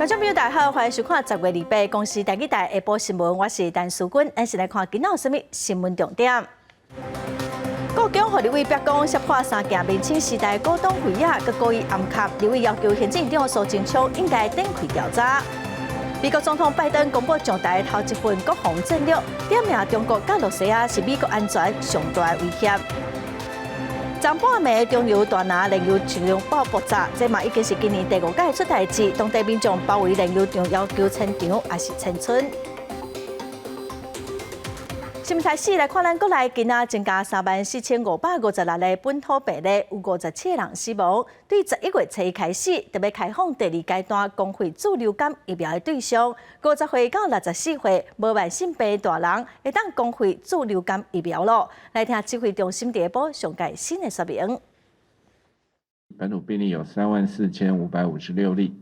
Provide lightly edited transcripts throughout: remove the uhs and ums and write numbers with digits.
觀眾朋友大家好，歡迎收看10月28公視台語台下晡新聞，我是陳淑君，咱先來看今仔有啥物新聞重點。故宮予立委逼宮識破三件明清時代古董櫃仔，閣故意掩崁，立委要求行政院長蘇貞昌應該展開調查。美國總統拜登公布上台頭一份國防戰略，點名中國佮羅西亞是美國安全上大的威脅。昨半暝中油大拿煉油廠爆爆炸，這嘛已經是今年第五擺出代誌，當地民眾包圍煉油廠，要求遷場抑是遷村。新聞開始來看，咱國內今仔增加34,556例本土病例，有57個人死亡。對11月初一開始，就欲開放第二階段公費注流感疫苗的對象，50歲到64歲無慢性病的大人，會當公費注流感疫苗囉。來聽指揮中心下晡上蓋新的說明。本土病例有34,556例。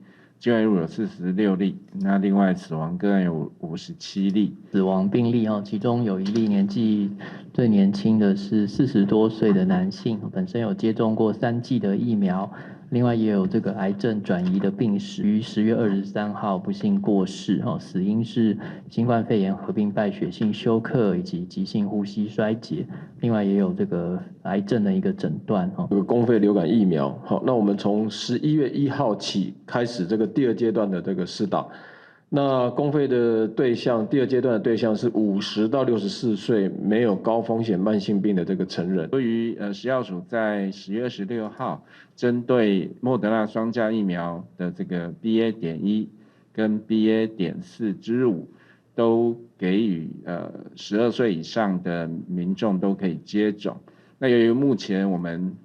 境外移入有46例，那另外死亡個案有57例。死亡病例哦，其中有一例年紀最年輕的是40多歲的男性，本身有接種過三劑的疫苗，另外也有這個癌症轉移的病史，於10月23號不幸過世，哈，死因是新冠肺炎合併敗血性休克以及急性呼吸衰竭，另外也有這個癌症的一個診斷，哈。這個公費流感疫苗，好，那我們從11月1號起開始這個第二階段的這個施打，那公費的對象，第二階段的對象是50到64歲沒有高風險慢性病的這個成人。由於食藥署在10月26號針對莫德納雙價疫苗的這個 BA.1跟 BA.4之5都給予12歲以上的民眾都可以接種。那由於目前我們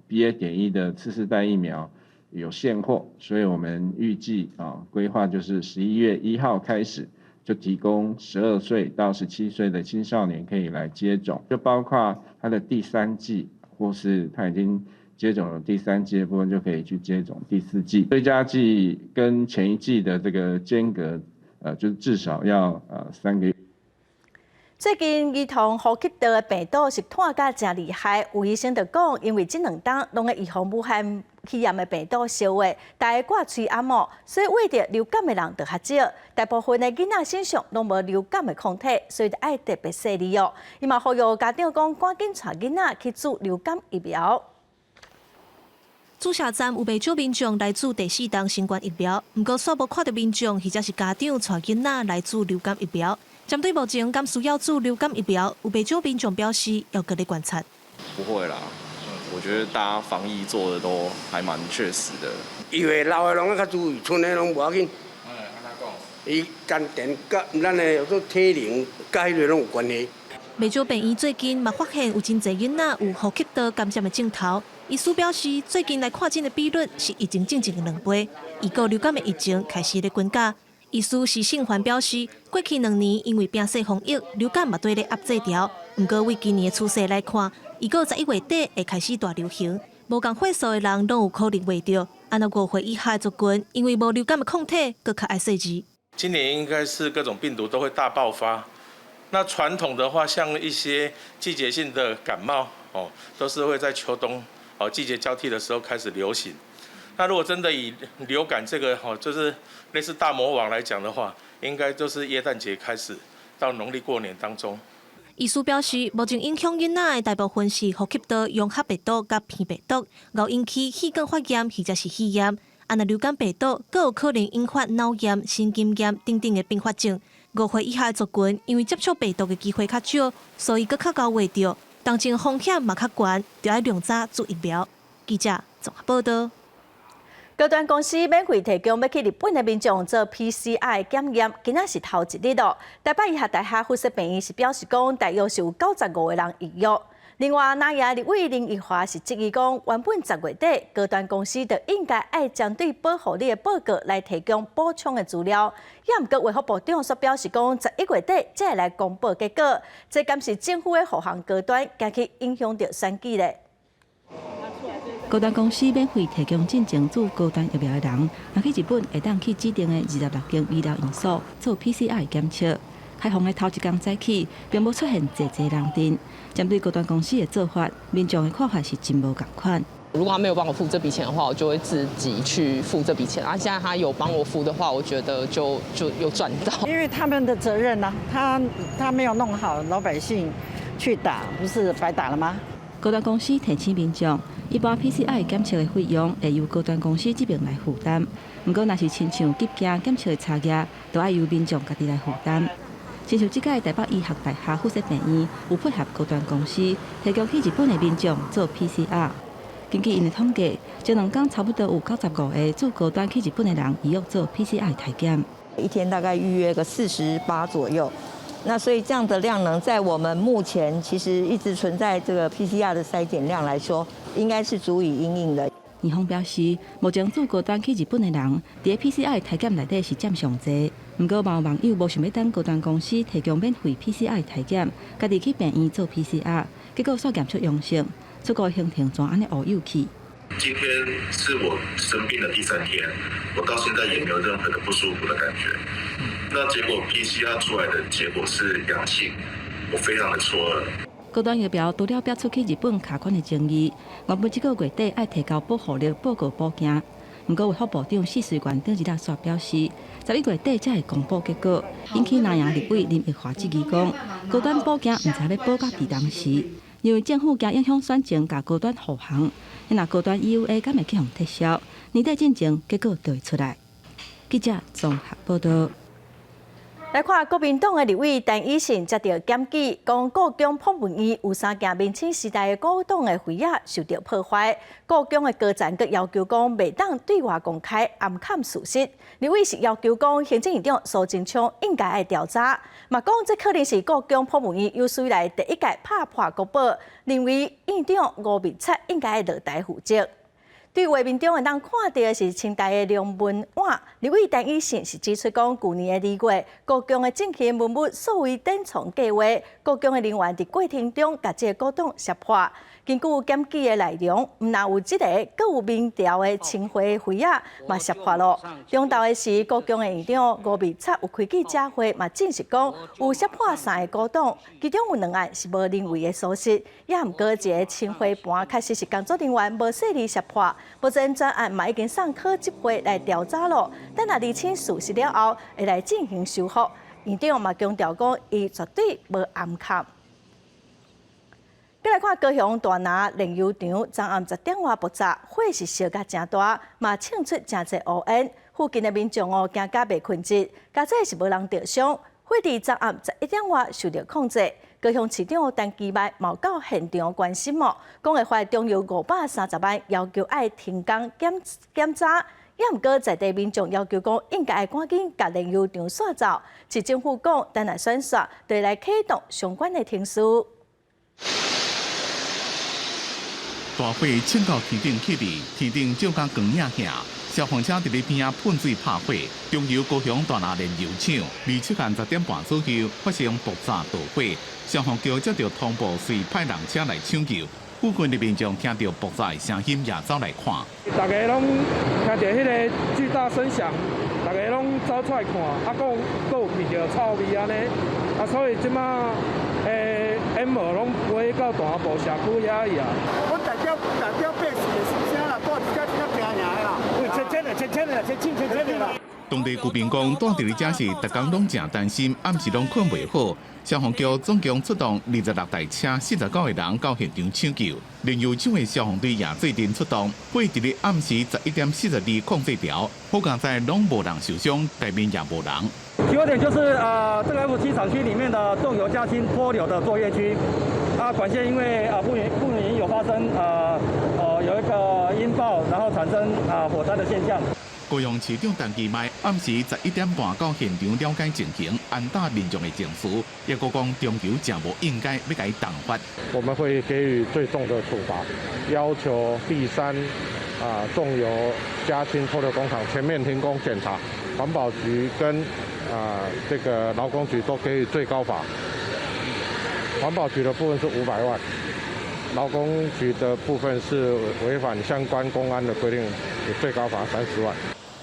BA.1的次世代疫苗有現貨，所以我們預計啊規劃就是11月1號開始就提供12歲到17歲的青少年可以來接種，就包括他的第三劑或是他已經接種了第三劑的部分就可以去接種第四劑，追加劑跟前一劑的這個間隔，就至少要3個月。最近兒童呼吸道的病毒是湠甲誠厲害，有醫生就講，因為這兩冬攏咧預防武漢肺炎的病毒燒話，大家掛喙罨哦，所以患著流感的人就較少。大部分的囡仔身上攏無流感的抗體，所以就愛特別細膩哦。伊嘛呼籲家長講，趕緊帶囡仔去注流感疫苗。注射站有袂少民眾來注第四針新冠疫苗，毋過煞無看著民眾或者是家長帶囡仔來注流感疫苗。針對目前敢需要注流感疫苗，有袂少民眾表示猶閣咧觀察。不會啦，我覺得大家防疫做得都還蠻確實的。因為老的攏較注意，賰的攏無要緊。哎，按怎講？伊丹田佮咱的叫做體能佮彼个攏有關係。袂少病院最近嘛發現有真濟囡仔有呼吸道感染的症頭。醫師表示，最近來看診的比率是疫情進前的2倍。預告流感的疫情開始咧增加。醫師施勝環表示，過去2年因為摒細防疫，流感嘛綴咧壓制牢。毋過為今年的趨勢來看，預告11月底會開始大流行。無仝歲數的人攏有可能患著。啊若5歲以下族群，因為無流感的抗體，閣較愛細膩。今年應該是各種病毒都會大爆發。那傳統的話，像一些季節性的感冒，哦，都是會在秋冬哦季節交替的時候開始流行。那如果真的以流感這個吼，就是類似大魔王來講的話，應該就是耶誕節開始到農曆過年當中。醫師表示，目前影響囡仔的大部分是呼吸道融合病毒佮鼻病毒，會引起氣管發炎或者是肺炎。啊，若流感病毒，閣有可能引發腦炎、神經炎等等的併發症。5歲以下的族群，因為接觸病毒的機會較少，所以閣較𠢕患著。當前風險嘛較懸，著愛量早注疫苗。記者綜合報道。高端公司免費提供欲去日本的民眾做 PCR 檢驗，今仔是頭一日囉。台北醫學大學附設病院是表示講，大約是有95個人預約。另外，南亞立委林奕華是質疑講，原本10月底高端公司就應該愛針對保護你的報告來提供補充的資料。也毋過衛福部長煞表示講，11月底才會來公布結果。這敢是政府咧護航高端，驚去影響著選舉咧？高端公司免費提供進前注高端疫苗的人，若去日本會當去指定的26間醫療院所做 PCR 檢測。開放的頭一工早起，並無出現濟濟人陣。針對高端公司的做法，民眾的看法是真無仝款。如果他沒有幫我付這筆錢的話，我就會自己去付這筆錢。啊，現在他有幫我付的話，我覺得就有賺到。因為他們的責任呢，他沒有弄好，老百姓去打，不是白打了嗎？高端公司提醒民眾，一般 PCR 檢測的費用會由高端公司這邊來負擔。毋過，若是親像急件檢測的查驗，就愛由民眾家己來負擔。親像這屆台北醫學大學附設病院有配合高端公司，提供去日本的民眾做 PCR。根據𪜶的統計，這兩工差不多有95個自高端去日本的人預約做 PCR 篩檢。一天大概預約個48左右。那所以這樣的量能，在我們目前其實一直存在這個 PCR 的篩檢量來說，應該是足以因應的。院方表示，目前自高端去日本的人，佇 PCR 篩檢內底是佔上濟。毋過，嘛有網友無想欲等高端公司提供免費 PCR 篩檢，家己去病院做 PCR，結果煞驗出陽性，出國行程全按呢烏有去。今天是我生病的第三天，我到現在也沒有任何的不舒服的感覺。那結果 PCR 出來的結果是陽性，我非常的錯愕。高端疫苗除了標出去日本卡關的爭議，原本這個月底愛提交保護力報告補件，毋過衛福部長許瑞元頂一日煞表示，11月底才會公布結果，引起藍營立委林奕華質疑講，高端補件毋知欲補到佇當時，認為政府驚影響選情，共高端護航，若高端 EUA 敢會去予撤銷？年底進前結果就會出來。記者綜合報道。來看國民黨的立委陳以信接著檢舉，講故宮博物院有三件明清時代的古董的繪仔受著破壞。故宮的高層閣要求講，袂當對外公開掩崁事實。立委是要求講，行政院長蘇貞昌應該愛調查，嘛講這可能是故宮博物院有史以來第一屆拍破國寶，認為院長吳明察應該愛落台負責。對畫面中會當看著的是清代的龍紋碗，立委陳以信是指出講，舊年的2月，故宮的進行文物數位典藏計劃，故宮的人員佇過程中共這個古董摔破。根據檢舉的內容，毋但有這個，閣有明朝的青花繪仔嘛摔破咯。中晝的時，故宮的院長吳明察有開記者會，嘛證實講有摔破三个古董，其中有兩案是無人為的疏失，也毋過一个青花盤確實是工作人員無細膩摔破。目前專案嘛已經送考執會來調查咯，等若釐清事實了後，會來進行修復。院長嘛強調講，伊絕對無掩崁。閣來看高雄大拿煉油廠，昨暗10點外爆炸，火勢燒甲誠大，嘛衝出誠濟烏煙。附近的民眾哦驚甲袂睏著，佳哉是無人著傷。火佇昨暗11點外受著控制。高雄市長陳其邁嘛到現場關心哦，講會罰中油530萬，要求愛停工檢查。也毋過在地民眾要求講，應該愛趕緊共煉油廠煞走。市政府講，等下選煞，就會來啟動相關的程序。大火衝到天頂去哩，天頂照甲光影遐，消防車佇咧邊仔噴水拍火。中油高雄大拿煉油廠，27號10點半左右發生爆炸導火，消防局接著通報，隨派人車來搶救。附近的民眾聽著爆炸的聲音，也走來看。大家攏聽著彼个巨大聲響，大家攏走出來看，啊，閣有聞著臭味按呢，啊，所以這馬煙霧攏飛到大埔社區遐去啊。阮代表代表百姓的心聲啦，住佇遮真正驚爾的啦，有千千的、千千的、千千千千的啦。當地居民講，住佇咧遮是逐工攏誠擔心，暗時攏睏袂好。消防局總共出動26台車，49個人到現場搶救。煉油廠的消防隊也做陣出動，火佇咧暗時11點42控制著，好佳哉攏無人受傷，內面也無人。起火點就是這個 F7廠區裡面的重油加氫脫硫的作業區，啊，管線因為啊不明有發生有一個音爆，然後產生啊火災的現象。高雄市長陳其邁暗時11點半到現場了解情形，安撫民眾的情緒，也閣講中油誠無應該欲共伊重罰。我們會給予最重的處罰，要求第三啊重油加氫脫硫工廠全面停工檢查，環保局跟啊這個勞工局都給予最高罰。環保局的部分是500萬，勞工局的部分是違反相關工安的規定，最高罰30萬。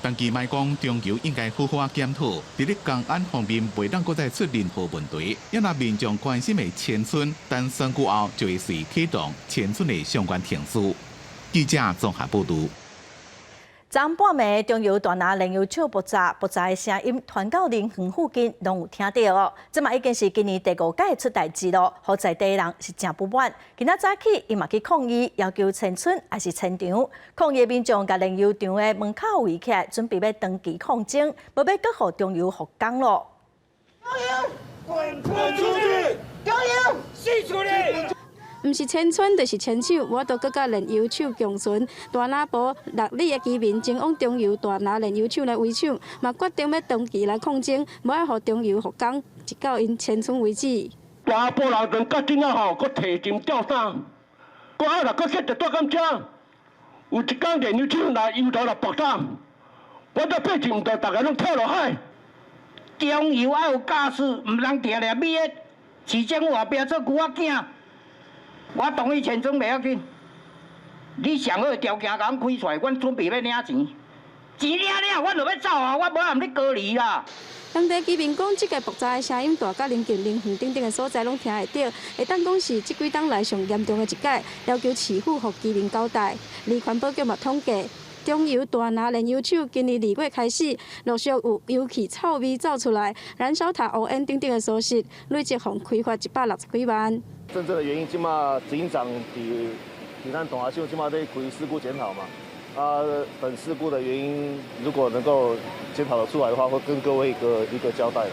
陳其邁講，中油應該好好仔檢討，佇咧工安方面袂當閣再出任何問題。也若民眾關心的遷村，等選舉後就會隨啟動遷村的相關程序。記者綜合報導。昨半暝，中油大拿煉油廠爆炸，爆炸的聲音傳到林園附近，攏有聽著哦。這嘛已經是今年第五擺出代誌囉，予在地人是誠不滿。今仔早起，𪜶嘛去抗議，要求遷村抑是遷場。抗議民眾共煉油廠的門口圍起來，準備欲長期抗爭，無欲閣予中油復工囉。中油，滾出去！中油，死出來！毋是遷村就是遷廠，無法度閣佮煉油廠共存。大林埔六里的居民前往中油大林煉油廠來圍場，嘛決定欲長期來抗爭，無愛予中油復工，直到𪜶遷村為止。大埔人兩甲今仔吼，閣提心吊膽，閣愛若閣設一帶咁遮，有一工煉油廠來油頭來爆炸，我這百姓毋著逐家攏跳落海。中油愛有駕駛，毋通定定美的市政府後壁做龜仔囝。我同意遷村袂要緊，你上好的條件共阮開出來，阮準備欲領錢，錢領領，阮就欲走啊！我無愛你高離啦。當地居民講，這个爆炸的聲音大甲鄰近林園等等的所在攏聽會著，會當講是這幾冬來上嚴重的一擺，要求市府予居民交代。而環保局嘛統計，中油大林煉油廠今年2月開始，陸續有油氣臭味走出來，燃燒塔烏煙等等的消息，累計予開罰160幾萬。真正的原因，這馬執行長佇咱大林廠這馬咧開事故檢討嘛。啊，本事故的原因，如果能夠檢討得出來的話，會跟各位一個交代。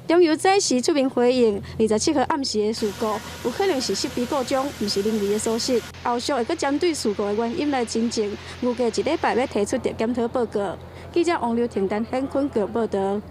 中油早時出面回應，27號暗時的事故，有可能是設備故障，毋是人為的疏失。後續會閣針對事故的原因來偵證，預計一禮拜欲提出檢討報告。記者王劉婷、陳顯坤報導。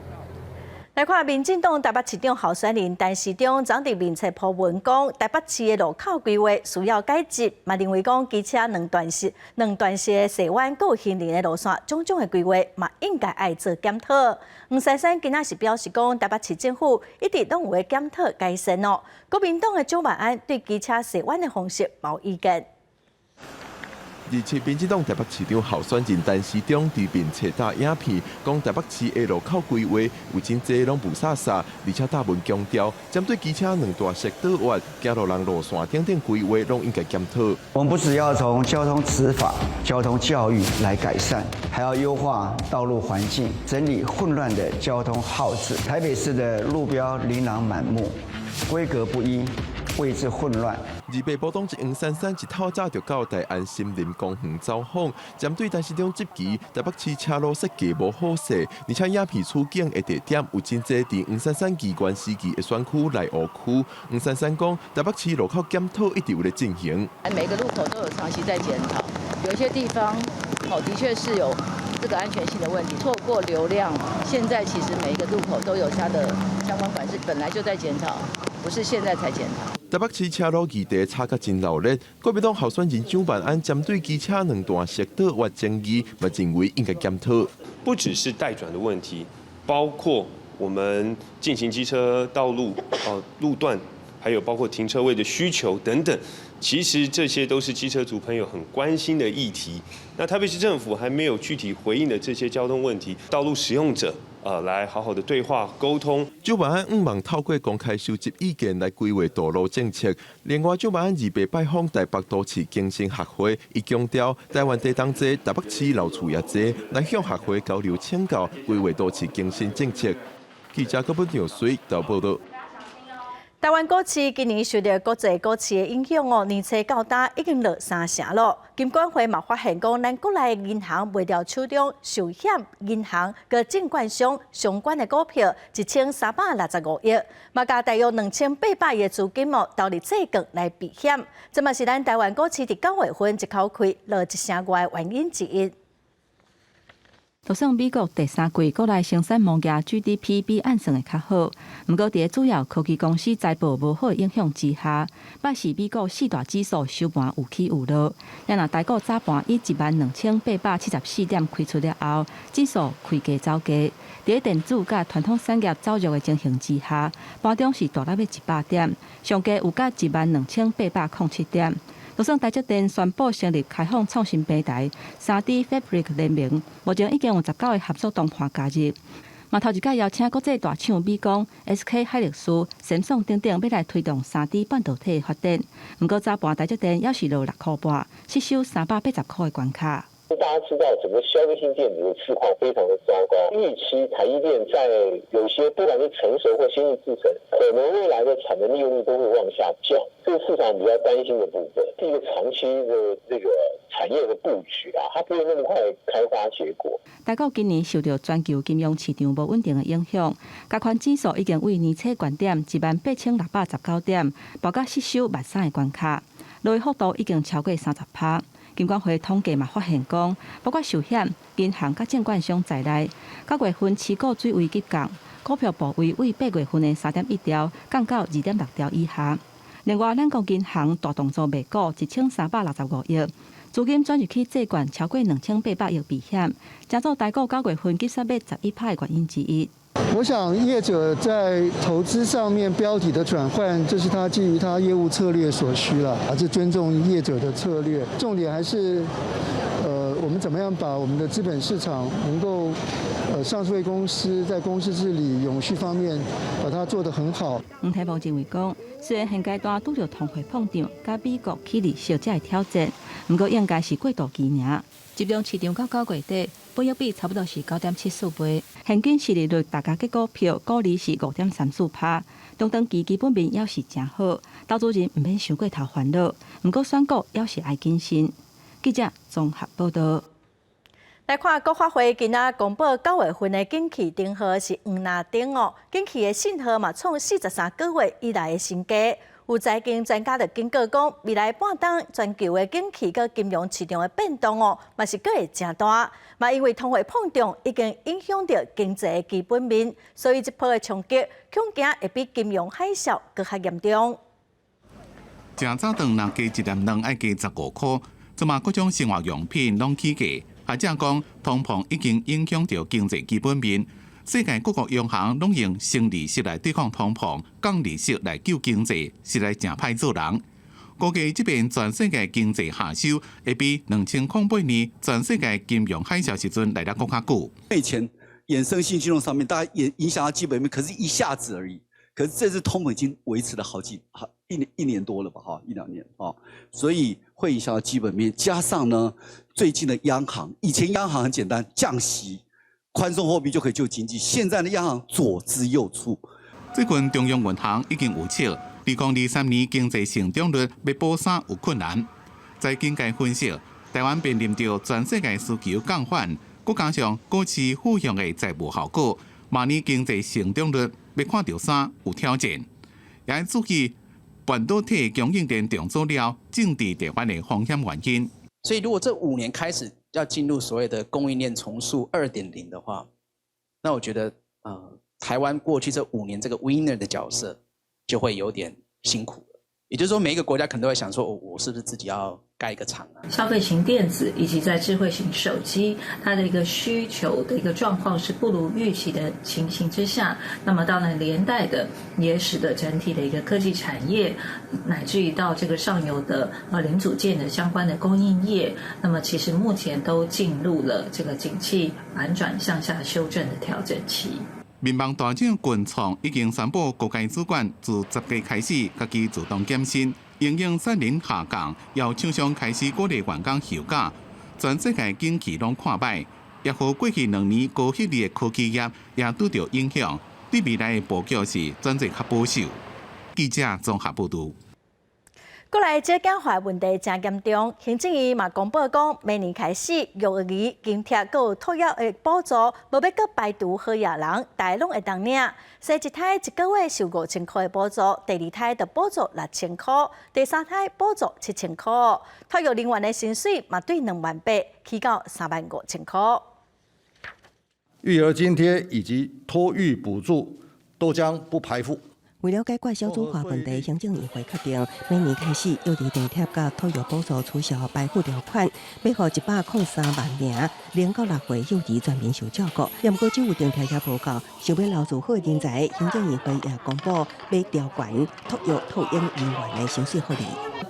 來看民進黨台北市長候選人陳時中，昨佇面冊 po 文講，台北市的路口規劃需要改進，嘛認為講機車兩段式的細彎，閣有行人的路線，種種的規劃嘛應該愛做檢討。黃珊珊今仔是表示講，台北市政府一直攏有咧檢討改善哦。國民黨的蔣萬安對機車細彎的方式無意見。 27民進黨台北市長候選人陳時中佇面冊搭影片，講台北市的路口規劃有真濟攏霧煞煞，而且貼文強調，針對機車兩段式倒彎、行路人路線等等規劃，攏應該檢討。我們不只要從交通執法、交通教育來改善，還要優化道路環境，整理混亂的交通號誌。台北市的路標琳琅滿目，規格不一，位置混亂。28埔黨籍黃珊珊一透早就到大安森林公園走訪，針對陳時中質疑台北市車路設計無好勢，而且影片取景的地點有真濟佇黃珊珊議員時期的選區內湖區。黃珊珊講，台北市路口檢討一直有咧進行。每個路口都有長期在檢討，有一些地方，哦，的確是有這個安全性的問題，透過流量，現在其實每一個路口都有它的相關管制，本來就在檢討，不是現在才檢討。台北市車路議題吵甲真鬧熱，國民黨候選人蔣萬安針對機車兩段式倒彎爭議，嘛認為應該檢討。不只是待轉的問題，包括我們進行機車道路哦路段，還有包括停車位的需求等等，其實這些都是機車族朋友很關心的議題。那台北市政府還沒有具體回應的這些交通問題，道路使用者來好好的對話溝通。蔣萬安向望透過公開收集意見來規劃道路政策。另外，蔣萬安28拜訪台北都市更新學會，伊強調台灣地動濟，台北市老厝也濟，來向學會交流請教規劃都市更新政策。記者郭本耀水報導。台灣股市今年受著國際股市的影響哦，年初到今已經落3成囉。金管會嘛發現講，咱國內銀行賣掉手中壽險銀行佮證券商相關的股票1365億，嘛共大約2800億的資金哦投入債券來避險。這嘛是咱台灣股市佇9月份一口氣落1成外的原因之一。就算美國第三季國內生產物件 GDP 比按算的較好，毋過佇主要科技公司財報無好的影響之下，拜四美國四大指數收盤有起有落。也若台股早盤以12,874點開出了後，指數開低走低。佇電子佮傳統產業走弱的情形之下，盤中是大落欲100點，上低有到12,807點。就算台積電宣布成立開放創新平台，3D Fabric 聯盟，目前已經有19個合作同伴加入。嘛頭一擺邀請國際大廠美光、SK 海力士、三星等等，欲來推動3D 半導體發展。毋過早盤台積電猶是落6塊半，失守380塊的關卡。大家知道整個消費性電子的市況非常的糟糕，預期台積電在有些不管是成熟或先進製程，可能未來的產能利用率都會往下降，這個市場比較擔心的部分，是一個長期的這個產業的布局啊，它不會那麼快開花結果。台股今年受著全球金融市場無穩定的影響，加權指數已經對年初高點18,619點，飆甲失守13,000的關卡，落幅度已經超過30%。金管會統計嘛發現講，包括壽險、銀行佮證券商在內，九月份持股水位急降，股票部位對8月份的3.1兆降到2.6兆以下。另外，咱國銀行大動作賣股1365億，資金轉入去債券超過2800億避險，成做台股九月份急殺欲11%的原因之一。我想業者在投資上面標的的轉換，這是他基於他業務策略所需了，還是尊重業者的策略。重點還是，我們怎麼樣把我們的資本市場能夠，上市公司在公司治理永續方面，把它做得很好。黃泰峰認為講，雖然現階段拄著通貨膨脹、佮美國起利息這个挑戰，毋過應該是過渡期爾。集中市場到9月底，本益比差不多是9.74倍，現金殖利率大家計股票股利是5.34%，中長期基本面猶是誠好，投資人毋免傷過頭煩惱。毋過選股猶是愛謹慎。記者綜合報導。來看國發會今仔公布9月份的景氣燈號是黃藍燈哦，景氣的信號嘛創43個月以來的新低。有財經專家就警告講，未來半冬全球的景氣佮金融市場的變動哦，嘛是閣會誠大。嘛因為通貨膨脹已經影響著經濟的基本面，所以這波的衝擊恐驚會比金融海嘯閣較嚴重。食早頓若加一粒卵愛加15箍，這馬各種生活用品攏起價。學者講，通膨已經影響著經濟基本面。世界各國央行攏用升利息來對抗通膨，降利息來救經濟，實在誠歹做人。估計這遍全世界經濟下修，會比2008年全世界金融海嘯時陣來得閣較久。以前衍生性金融上面，大家也影響到基本面，可是一下子而已。可是這次通膨已經維持了好幾好一年一年多了吧，哈，一兩年啊，所以會影響到基本面。加上呢，最近的央行，以前央行很簡單，降息、寬鬆貨幣就可以救經濟，現在的央行左支右絀。最近中央銀行已經預測，2023年經濟成長率欲保三有困難。財經界分析，台灣面臨著全世界需求降緩，閣加上股市負向的財務效果，明年經濟成長率欲看著三有挑戰。也愛注意半導體供應鏈重組了，政治地緣的風險原因。所以，如果這5年開始要進入所謂的供應鏈重塑2.0的話，那我覺得，台灣過去這五年這個 winner 的角色就會有點辛苦了。也就是說，每一個國家可能都會想說，我是不是自己要蓋一個廠啊？消費型電子以及在智慧型手機，它的一個需求的一個狀況是不如預期的情形之下，那麼當然連帶的也使得整體的一個科技產業，乃至於到這個上游的零組件的相關的供應業，那麼其實目前都進入了這個景氣反轉向下修正的調整期。民望大獎群創已經宣布，高階主管自10月開始，家己自動減薪，因應產能下降，由廠商開始鼓勵員工休假。全世界景氣攏看䆀，也予過去2年高獲利的科技業也拄著影響。對未來的布局是轉做較保守。記者綜合報導。過來，這減費問題誠嚴重。行政院嘛公布講，明年開始育兒津貼閣有托育的補助，無欲閣排除好額人，大家攏會當領。生一胎一個月受5000箍的補助，第二胎就補助6000箍，第三胎補助7000箍。托育人員的薪水嘛對2.8萬起到3.5萬箍。育兒津貼以及托育補助都將不排富。為了解決少子化問題，行政院會確定，明年開始，育兒津貼佮托育補助取消排富條款，欲予103萬名0到6歲幼兒全面受照顧。毋過，只有津貼猶無夠，想欲留住好人才，行政院會也公布欲調懸托育托嬰人員的薪水福利。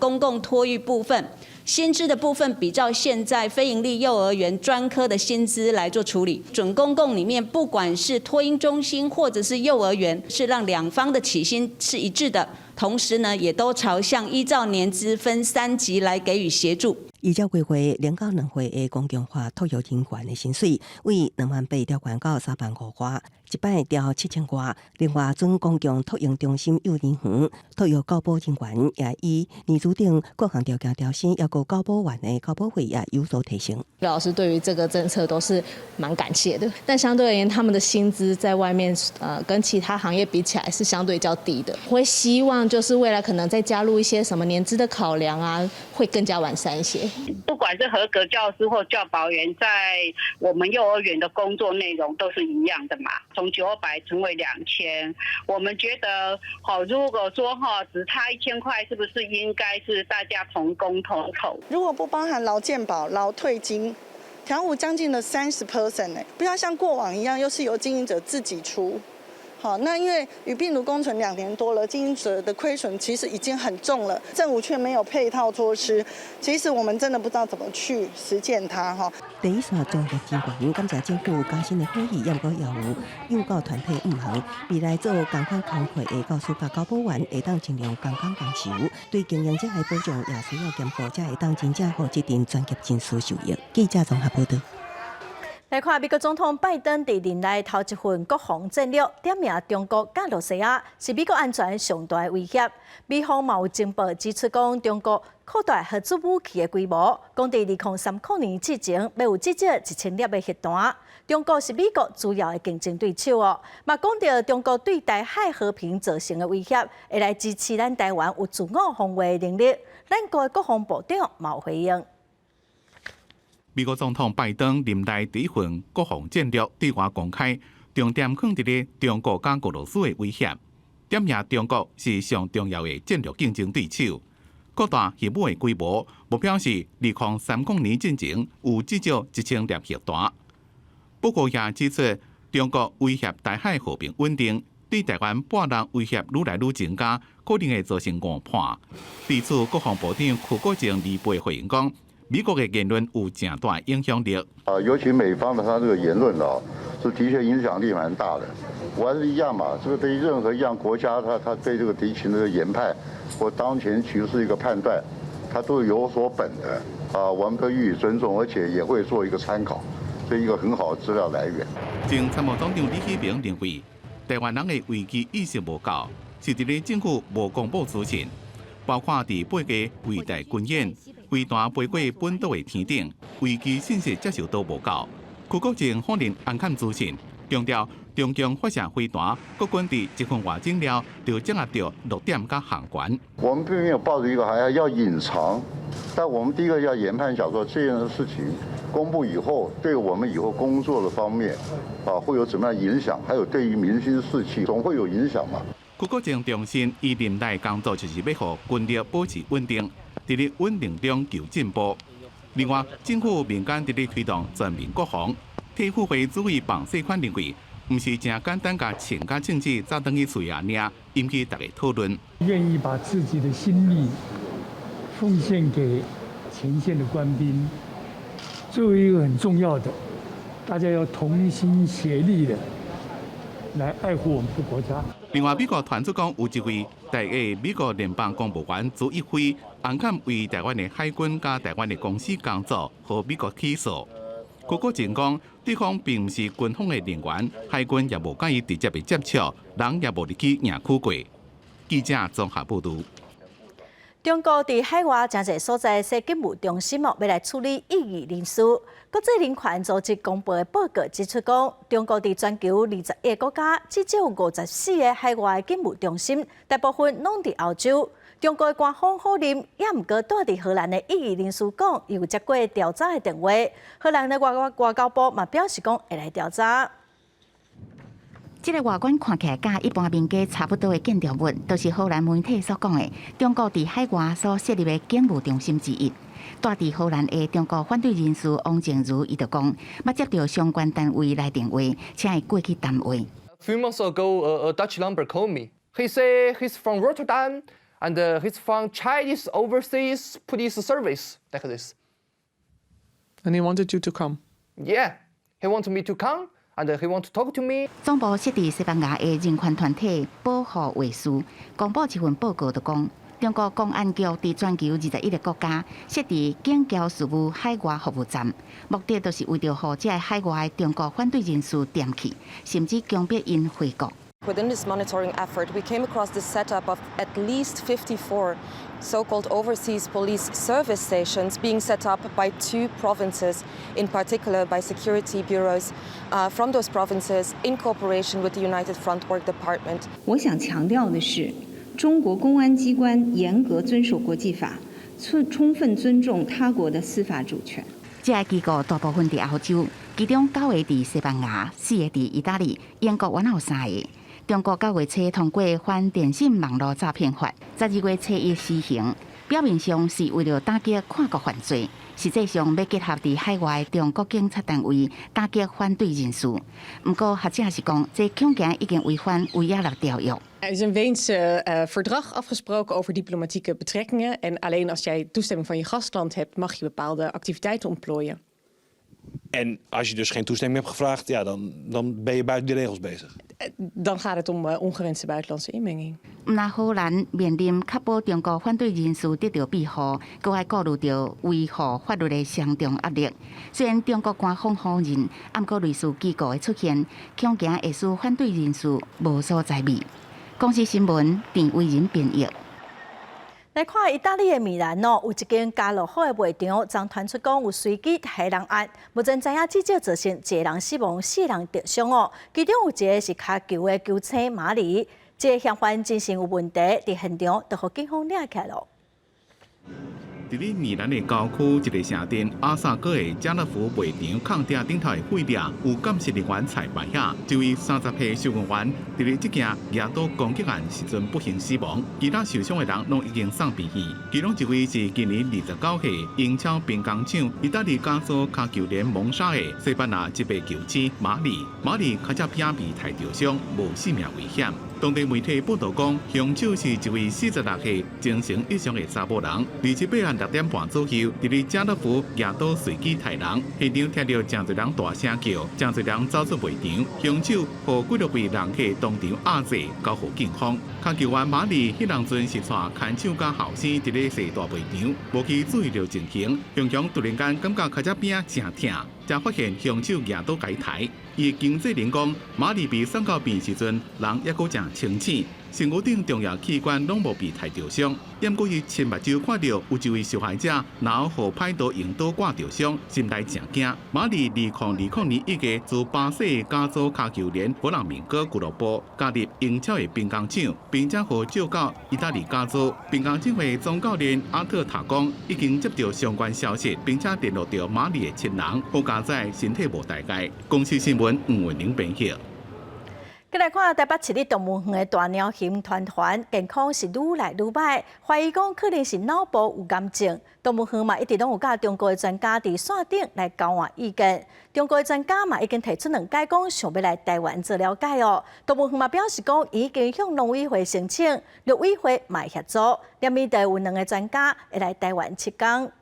公共托育部分，薪資的部分比照現在非營利幼兒園專科的薪資來做處理。準公共裡面，不管是托嬰中心或者是幼兒園，是讓兩方的起薪是一致的，同時呢，也都朝向依照年資分三級來給予協助。依照規劃，0到2歲的公共化托育人員的薪水，為2萬8調懸到3萬5外，一擺調7千外。另外，準公共托嬰中心幼兒園托育教保人員也以年資等各項條件調薪，抑閣教保員的教保費也有所提升。老師對於這個政策都是蠻感謝的，但相對而言，他們的薪資在外面，跟其他行業比起來是相對較低的。會希望就是未來可能再加入一些什麼年資的考量啊，會更加完善一些。不管是合格教師或教保員，在我們幼兒園的工作內容都是一樣的嘛。從900成為2000，我們覺得，好，如果說哈只差1000塊，是不是應該是大家同工同酬？如果不包含勞健保、勞退金，調幅將近了30% 呢，不要像過往一樣，又是由經營者自己出。好，那因為與病毒共存2年多了，經營者的虧損其實已經很重了，政府卻沒有配套措施，其實我們真的不知道怎麼去實踐它哈。第一線專業人員感謝政府加薪的好意，毋過也有幼教團體毋願，未來做仝款工課的教師佮教保員會當盡量仝工仝酬，對經營者的保障也需要兼顧，才會當真正予這陣專業人士受益。記者綜合報道。來看美國總統拜登佇任內頭一份國防戰略，點名中國佮羅西亞是美國安全上大的威脅。美方嘛有情報指出，講中國擴大核子武器的規模，講佇2030年之前，欲有至少1000粒的核彈。中國是美國主要的競爭對手哦。嘛講著中國對台海和平造成的威脅，會來支持咱台灣有自我防衛的能力。咱國的國防部長嘛有回應。美國總統拜登任內第一份國防戰略對外公開，重點放佇咧中國佮俄羅斯的威脅，點名中國是上重要的戰略競爭對手。擴大核武的規模，目標是2030年進前有至少1000粒核彈。不過也指出，中國威脅台海和平穩定，對台灣播浪威脅愈來愈增加，可能會造成誤判。對此，國防部長邱國正禮拜回應講，美國的言論有誠大影響力。啊，尤其美方的他這個言論哦，是的確影響力蠻大的。我還是一樣嘛，這個對於任何一樣國家，他對這個敵情的研判或當前局勢一個判斷，他都有所本的。啊，我們都予以尊重，而且也會做一個參考，這一個很好的資料來源。前參謀總長李喜明認為，台灣人的危機意識無夠，是佇咧政府無公布資訊，包括佇八家圍台軍演、飛彈飛過本島的天頂，危機信息接受度無夠。邱國正否認掩藏資訊，強調中共發射飛彈，國軍佇一分外鐘了就掌握著落點佮航權。我們並沒有抱著一個還要隱藏，但我們第一個要研判，想說這件事情公布以後，對我們以後工作的方面，啊，會有怎麼樣影響？還有對於民心士氣，總會有影響嘛。邱國正重申，伊任內工作就是欲予軍力保持穩定，佇咧穩定中求進步。另外，政府民間佇咧推動全民國防，退輔會主委彭世寬認為，毋是誠簡單共穿佮政治走轉去喙仔爾，引起大家討論。願意把自己的心力奉獻給前線的官兵，作為一個很重要的，大家要同心協力的來愛護我們的國家。另外，美國傳出講有一位台裔美國聯邦公務員朱一飛，紅坎為台灣的海軍佮台灣的公司工作，予美國起訴。邱國正講，對方並毋是軍方的人員，海軍也無佮伊直接的接觸，人也無入去營區過。記者綜合報導。中國佇海外誠濟所在設警務中心哦，欲來處理異議人士。國際人權組織公布的報告指出，講中國佇全球21個國家，至少54個海外警務中心，大部分攏佇歐洲。中國的官方否認，也毋過蹛佇荷蘭的異議人士講，有接過調查的電話。荷蘭的外交部嘛表示講會來調查。這个外觀看起來佮一般民家差不多的建築物，就是荷蘭媒體所講的中國佇海外所設立的警務中心之一。蹛佇荷蘭的中國反對人士王靜如，伊就講，捌接著相關單位來電話，請伊過去談話。 Few months ago, a Dutch number called me. He say he's from Rotterdam. And he's from Chinese Overseas Police Service, like this. And he wanted you to come? Yeah, he wanted me to come, and he want to talk to me. 總部設佇西班牙的人權團體保護衛士公布一份報告，就講中國公安局佇全球21個國家設置警僑事務海外服務站，目的就是為著予這个海外的中國反對人士踮去，甚至強迫𪜶回國。 Within this monitoring effort, we came across the setup of at least 54 so-called overseas police service stations being set up by two provinces, in particular by security bureaus from those provinces in cooperation with the United Front Work Department. 我想強調的是，中國公安機關嚴格遵守國際法，充分尊重他國的司法主權。這个機構大部分佇歐洲，其中九个佇西班牙，四个佇意大利，英國原來有三个。中國9月初通過反電信網路詐騙法，12月初一施行。表面上是為了打擊跨國犯罪，實際上欲結合佇海外中國警察單位打擊反對人士。毋過學者是講，這恐驚已經違反維也納條約。 Er is een Weense verdrag afgesproken over diplomatieke betrekkingen. En alleen als jij toestemming van je gastland hebt, mag je bepaalde activiteiten ontplooien. En als je dus geen toestemming hebt gevraagd, ja, dan ben je buiten die regels bezig. Dan gaat het om ongewenste buitenlandse inmenging. 毋但荷蘭面臨確保中國反對人士得著庇護，閣愛顧慮著維護法律的雙重壓力。雖然中國官方否認，毋過類似機構的出現，恐驚會使反對人士無所在避。公視新聞鄭偉仁編譯。來看意大利的米蘭哦，有一間家樂福的賣場，昨傳出講有隨機刣人案，目前知影至少造成一個人死亡，四人著傷哦。其中有一個是跤球的球星馬里，這个嫌犯精神有問題，佇現場就予警方掠起來囉。佇咧米蘭的郊區一個城鎮阿薩哥的家樂福賣場崁頂頂頭的廢掠有監視人員採拍遐，這位30歲收銀員佇咧這件舉刀攻擊案時陣不幸死亡，其他受傷的人攏已經送病院。其中一位是今年29歲英超兵工廠意大利加索跤球聯蒙沙的西班牙職業球星馬里，馬里跤脊邊被刣著傷，無性命危險。當地媒體報道講，兇手是一位46歲精神異常的查某人，28號6點半左右，佇咧家樂福舉刀隨機刣人，現場聽著誠濟人大聲叫，誠濟人走出賣場，兇手予幾若位人客當場壓制，交予警方。跤球員馬里彼當陣是帶牽手佮後生佇咧踅大賣場，無去注意著情形，雄雄突然間感覺跤脊邊誠疼，才發現兇手舉刀共伊刣。伊的經紀人講，馬里被送到病時陣，人猶閣誠清醒，身軀頂重要器官攏無被刣著傷。毋過伊親目睭看著有一位受害者，腦予歹徒用刀割著傷，心內誠驚。馬里2020年1月自巴西加州跤球聯弗朗明哥俱樂部加入英超的兵工廠，並且予借到意大利加州。兵工廠的總教練阿特塔講，已經接著相關消息，並且聯絡著馬里的親人，好佳哉身體無大礙。公視新聞吳文玲編譯。閣來看台北市立動物園的大貓熊團團健康是愈來愈䆀，懷疑講可能是腦部有癌症。動物園嘛一直攏有佮中國的專家佇線頂來交換意見。中國的專家嘛已經提出兩擺講，想欲來台灣做了解哦。動物園嘛表示講，已經向農委會申請，陸委會嘛會協助。連面就有兩个專家會來台灣七工。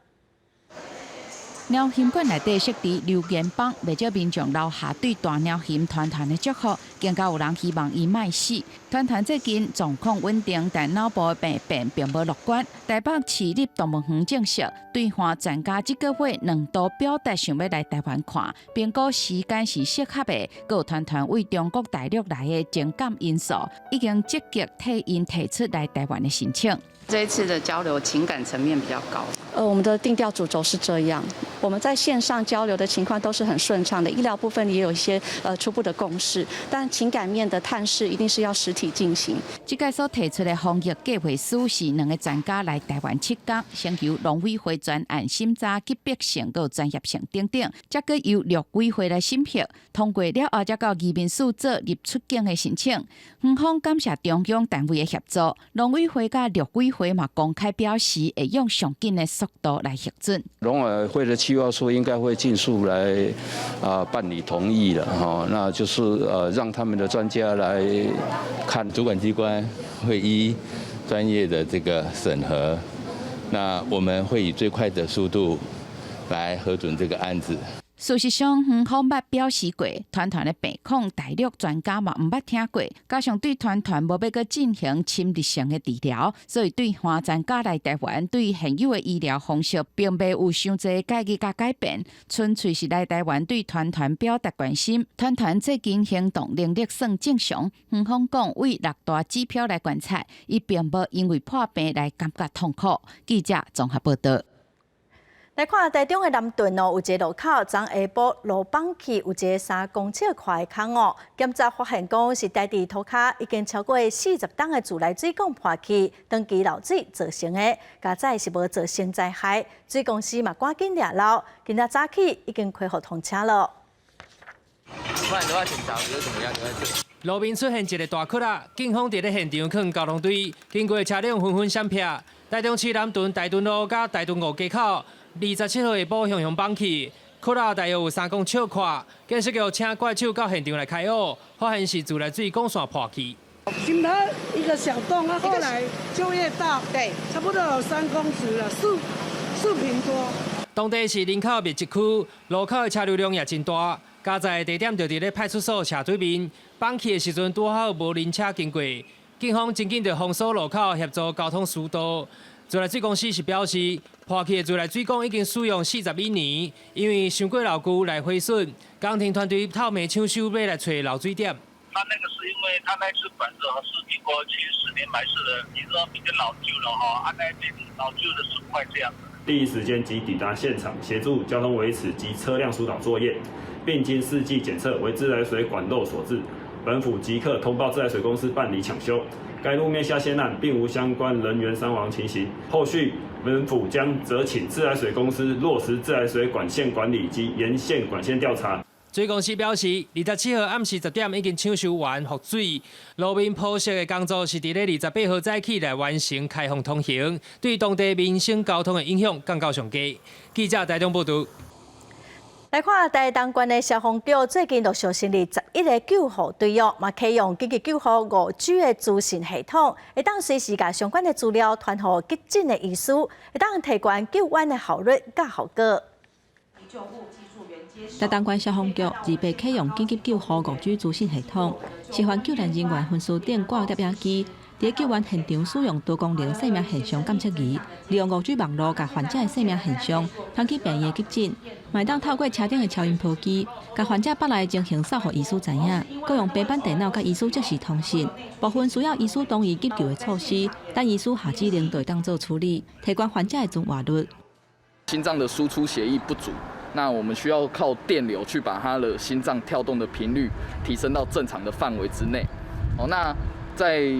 貓熊館內底設置留言板，袂少民眾留下對大貓熊團團的祝福，更加有人希望伊莫死。團團最近狀況穩定，但腦部的病變並無樂觀。台北市立動物園證實，對岸專家這個月兩度表達想欲來台灣看，評估時間是適合的。閣有團團對中國大陸來的情感因素，已經積極替𪜶提出來台灣的申請。這一次的交流情感層面比較高。我們的定調主軸是這樣，我們在線上交流的情況都是很順暢的，醫療部分也有一些初步的共識，但情感面的探視一定是要實體進行。這擺所提出的防疫計劃書是兩个專家來台灣七工，先由農委會專案審查級別性、佮專業性等等，才閣由陸委會來審核，通過了後，才到移民署做入出境的申請。園方感謝中央單位的協助，農委會佮陸委會嘛公開表示會用上緊的速度來核准。農委會的企劃書應該會盡速來辦理同意了哈，那就是讓他們的專家來看，主管機關會依專業的這個審核，那我們會以最快的速度來核准這個案子。事實上，園方捌表示過，團團的病況，大陸專家嘛毋捌聽過，加上對團團無欲閣進行侵入性的治療，所以對華專家來台灣，對現有的醫療方式並未有傷濟改革佮改變，純粹是來台灣對團團表達關心。團團最近行動能力算正常，園方講為六大指標來觀察，伊並無因為破病來感覺痛苦。記者綜合報道。來看台中的南屯哦，有一个路口，昨下晡路崩去有一个3公尺寬的空哦。檢查發現講是台佇塗跤已經超過40冬的自來水管破去，長期漏水造成的，佳哉是無造成災害。水公司嘛趕緊掠撈，今仔早起已經恢復通車了。不然的話，檢查比如怎麼樣？路面出現一个大窟仔，警方佇咧現場囥交通隊，經過車輛紛紛閃避。台中市南屯大屯路佮大屯五街口，27號下晡雄雄崩去，窟仔大約有3公尺寬，建設局請怪手到現場來開挖，發現是自來水管線破去。前頭一個小洞啊，後來就越大，對，差不多有3公尺了，4坪多。當地是人口密集區，路口的車流量也真大，佳哉地點就佇咧派出所斜對面，崩去的時陣拄好無人車經過，警方真緊就封鎖路口，協助交通疏導。自來水公司是表示，破去的自來水管已經使用41年，因為傷過老舊來毀損，工程團隊透明搶修欲來揣漏水點。他那個是因為他那支管子是民國70年埋設的，你說比較老舊了哈，啊那老舊的損壞這樣子。第一時間即抵達現場，協助交通維持及車輛疏導作業，並經試劑檢測為自來水管漏所致。本府即刻通報自來水公司辦理搶修。該路面下陷案並無相關人員傷亡情形。後續本府將責請自來水公司落實自來水管線管理及沿線管線調查。水公司表示，27號暗時10點已經搶修完復水，路面鋪設的工作是佇咧28號早起來完成開放通行，對當地民生交通的影響降到上低。記者台中報道。來看台東縣的消防局最近陸續成立11個救護隊哦，嘛啟用緊急救護5G 的資訊系統，會當隨時共相關的資料傳予急診的醫師，會當提懸救援的效率佮效果。台東縣消防局二八啟用緊急救護5G 資訊系統，示範救援人員分區頂掛攝影機，佇救援現場使用多功能生命現象監測儀，利用5G 網路共患者的生命現象傳去病院急診，嘛會當透過車頂的超音波機，共患者腹內情形掃予醫師知影，閣用平板電腦佮醫師即時通訊，部分需要醫師同意急救的措施，等醫師下指令就會當做處理，提懸患者的存活率。心臟的輸出血液不足。那我們需要靠電流去把他的心臟跳動的頻率提升到正常的範圍之內。哦，那在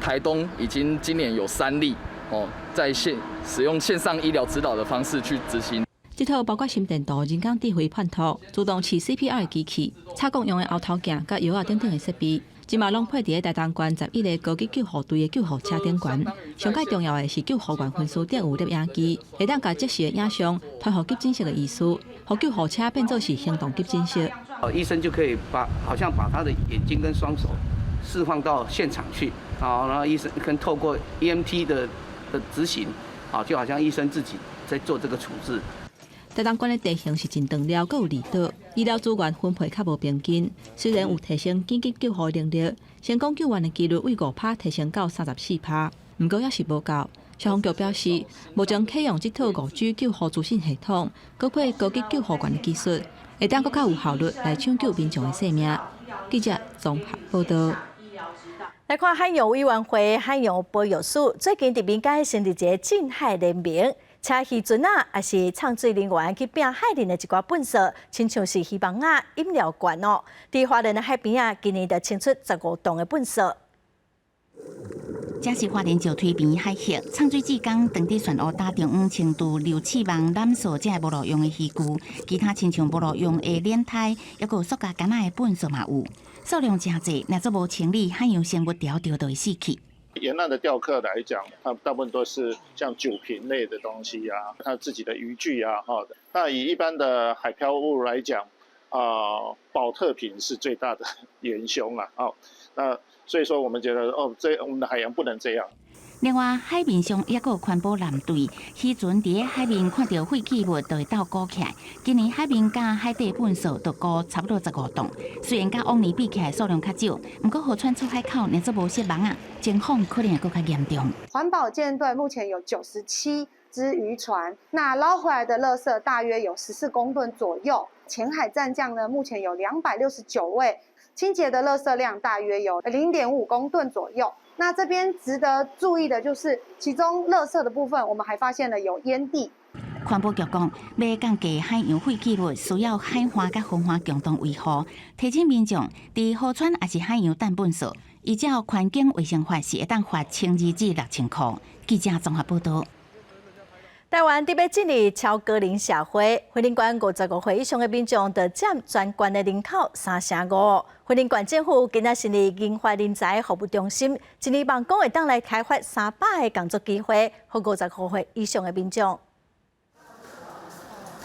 台東已經今年有3例哦，在線使用線上醫療指導的方式去執行。這套包括心電圖、人工智慧判圖、自動式 CPR 的機器、插管用的喉頭鏡、佮藥仔等等的設備，這馬攏配佇咧台東縣11個高級救護隊的救護車頂懸。上蓋重要的是救護員分區頂有攝影機，會當共即時的影像傳予急診室的醫師，予救護車變做是行動急診室。哦，醫生就可以把好像把他的眼睛跟雙手釋放到現場去，啊，然後醫生跟透過 EMT 的執行，啊，就好像醫生自己在做這個處置。台東縣的地形是真長了，閣有離島，醫療資源分配較無平均。雖然有提升緊急救護能力，成功救援的幾率為5趴提升到34趴，毋過猶是無夠。消防局表示，目前啟用這套5G 救護資訊系統，閣配高級救護員的技術，會當閣較有效率來搶救民眾的性命。記者綜合報道。來看海洋委員會海洋保育署最近佇民間成立一个淨海聯盟。車漁船仔，抑是藏水人員去摒海裡的一寡糞埽，親像是魚網仔、飲料罐哦。佇花蓮的海邊仔，今年就清出15噸的糞埽。這是花蓮石推邊海域，藏水志工當佇漩渦打中央清除流刺網、攬索這無路用的漁具，其他親像無路用的輪胎，抑閣有塑膠桿仔的糞埽嘛有，數量誠濟，若做無清理，海洋生物條條就會死去。沿岸的釣客來講，他大部分都是像酒瓶類的東西啊，他自己的漁具啊，哈。那以一般的海漂物來講，啊，寶特瓶是最大的元兇啊，哦，那所以說我們覺得，哦，這我們的海洋不能這樣。另外，海面上抑閣有環保艦隊，漁船佇海面看著廢棄物，就會鬥沽起來。今年海面佮海底糞掃就沽差不多15噸，雖然佮往年比起來數量較少，毋過河川出海口若做無設網仔，情況可能會閣較嚴重。環保艦隊目前有97隻漁船，那撈回來的垃圾大約有14公噸左右。淺海戰將呢，目前有269位，清潔的垃圾量大約有0.5公噸左右。那這邊值得注意的就是，其中垃圾的部分，我們還發現了有煙蒂。環保局講，欲降低海洋廢棄物，需要海岸佮河岸共同維護。提醒民眾，佇河川抑是海洋擲糞掃，依照環境衛生法是會當罰1200至6000箍。記者綜合報道。台灣得欲進入超高齡社會，雲林縣55歲以上的民眾就佔全縣的人口35%。雲林縣政府今仔成立銀髮人才服務中心，一年望講會當來開發300個工作機會，予55歲以上的民眾。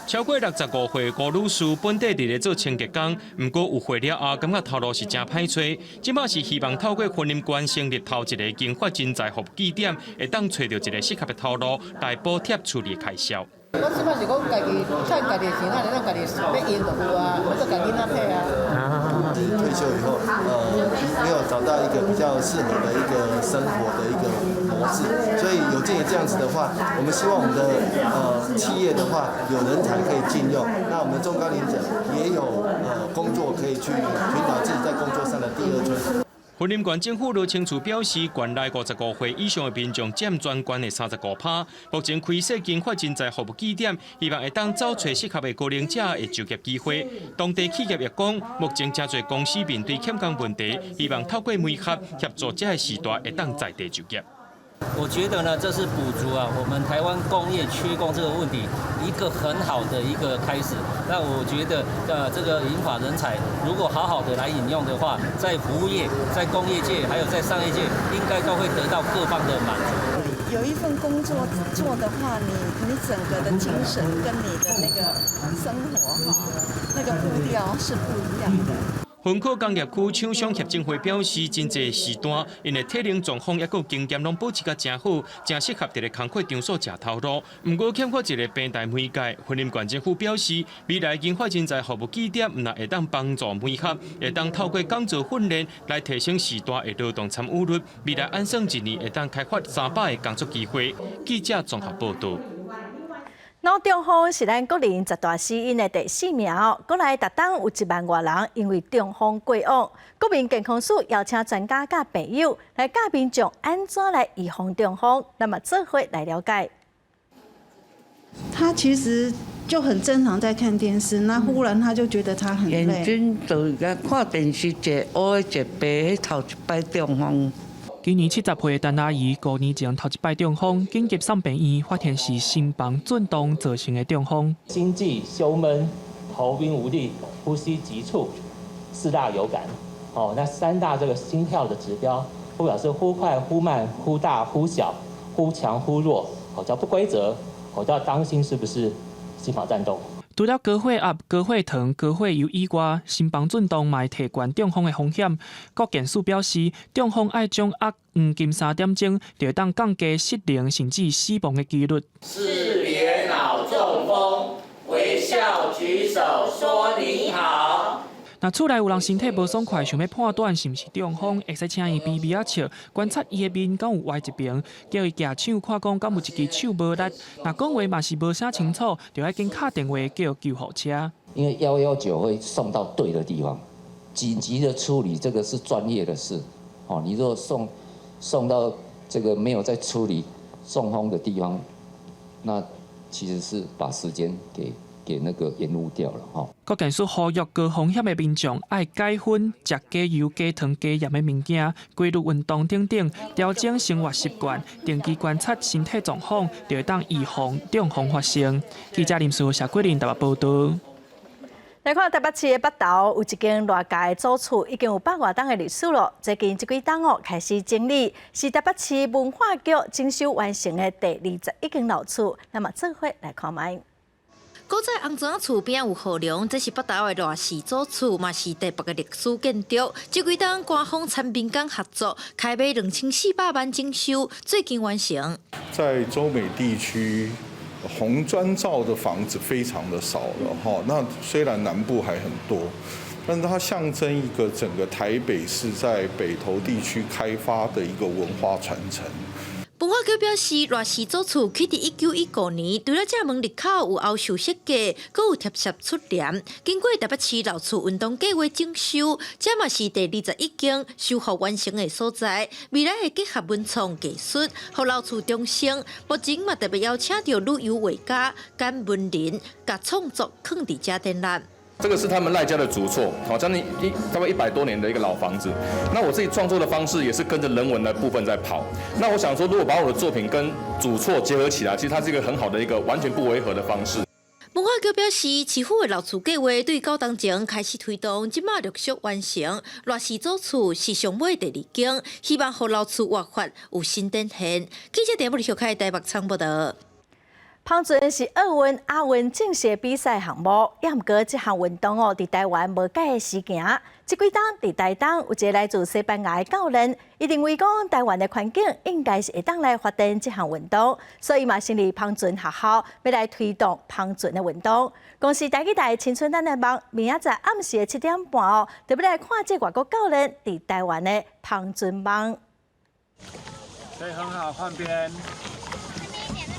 超過65歲吳女士本底佇咧做清潔工，毋過有歲了後，感覺頭路是誠歹揣。這擺是希望透過雲林縣成立頭一個銀髮人才服務據點，會當揣著一個適合的頭路來補貼厝內開銷。我這擺是講家己賺家己的錢，啊，會當家己欲用就有啊，無閣共囡仔提啊。退休以後，沒有找到一個比較適合的一個生活的一個模式，所以有鑑於這樣子的話，我們希望我們的企業的話有人才可以進用，那我們中高齡者也有工作可以去尋找自己在工作上的第二春。雲林縣政府羅清柱表示，縣內55歲以上的民眾佔全縣的35%。目前開設銀髮人才服務據點，希望會當找揣適合的高齡者的就業機會。當地企業也講，目前誠濟公司面對欠工問題，希望透過媒合協助這个世代會當在地就業。我覺得呢，這是補足啊，我們台灣工業缺工這個問題一個很好的一個開始。那我覺得，這個銀髮人才如果好好的來引用的話，在服務業、在工業界，還有在商業界，應該都會得到各方的滿足。有一份工作做的話，你整個的精神跟你的那個生活哈，那個步調是不一樣的。雲科工業區廠商協進會表示，真濟時段，𪜶的體能狀況抑閣經驗攏保持甲誠好，誠適合佇咧工課場所食頭路。毋過欠缺一個平台媒介，雲林縣政府表示，未來銀髮人才服務據點，毋但會當幫助媒合，會當透過工作訓練來提升世代的勞動參與率。未來按算一年會當開發300個工作機會。記者綜合報導。腦中風是咱國人十大死因的第四名。國內逐冬有1萬外人因為中風過往。國民健康署邀請專家佮病友來教民眾按怎來預防中風，咱嘛做伙來了解。他其實就很正常在看電視，那忽然他就覺得他很累。眼睛就看電視，一烏一白，彼頭一擺中風。今年70歲的陳阿姨，5年前頭一擺中風，緊急送病院，發現是心房震動造成的中風。心悸、胸悶、頭暈無力、呼吸急促，四大有感。哦，那三大這個心跳的指標，不表示忽快忽慢、忽大忽小、忽強忽弱，哦，叫不規則，哦，就要當心是不是心房顫動。除了高血壓、高血糖、高血油以外，心房震動嘛會提懸中風的風險。國健署表示，中風愛掌握黃金3點鐘，就會當降低失能甚至死亡的幾率。識別腦中風，微笑舉手說你好。若厝內有人身體無爽快，想欲判斷是毋是中風，會使請伊微微仔笑，觀察伊的面敢有歪一邊，叫伊舉手看講敢有一支手無力。若講話嘛是無啥清楚，就愛緊敲電話叫救護車。因為119會送到對的地方，緊急的處理這個是專業的事。哦，你如果送到這個沒有在處理中風的地方，那其實是把時間給那個延誤掉了吼。國健署呼籲高風險的民眾愛戒薰、食加油、加糖、加鹽的物件，規律運動等等，調整生活習慣，定期觀察身體狀況，就會當預防中風發生。記者林書謝桂林台北報導。來看台北市的北投有一間賴家的祖厝，已經有百外冬的歷史了。最近這幾冬哦開始整理，是台北市文化局整修完成的第21間老厝。咱嘛做伙來看覓。古早紅磚仔厝邊有雨龍，這是北投的賴氏祖厝，嘛是台北的歷史建築。這幾冬官方參民間合作，開買2400萬整修，最近完成。在洲美地區，紅磚造的房子非常的少了，哈。那雖然南部還很多，但是它象徵一個整個台北市在北投地區開發的一個文化傳承。文化局表示，賴氏祖厝起佇1915年，除了正門入口有歐式設計，閣有貼設出簾。經過台北市老厝運動計畫整修，這嘛是第21間修復完成的所在。未來會結合文創藝術，予老厝重生。目前嘛特別邀請著旅遊畫家、兼文人，共創作囥佇遮展覽。這個是他們賴家的祖厝，好，將近差不多100多年的一個老房子。那我自己創作的方式也是跟着人文的部分在跑。那我想說，如果把我的作品跟祖厝結合起來，其實它是一個很好的一個完全不違和的方式。文化局表示，市府的老厝計畫對九冬前開始推動，這馬陸續完成。賴氏祖厝是上尾第二間，希望予老厝活法有新展現。記者鄭木小開台北採報道。帆船是奧運、亞運正式比賽項目，也毋過這項運動哦，佇台灣無蓋時行。這幾冬佇台東有一個來自西班牙的教練，伊認為講台灣的環境應該是會當來發展這項運動，所以嘛成立帆船學校，欲來推動帆船的運動。公視台語台青春咱的夢，明仔載暗時的7點半哦，就欲來看這外國教練佇台灣的帆船夢。可以很好換邊。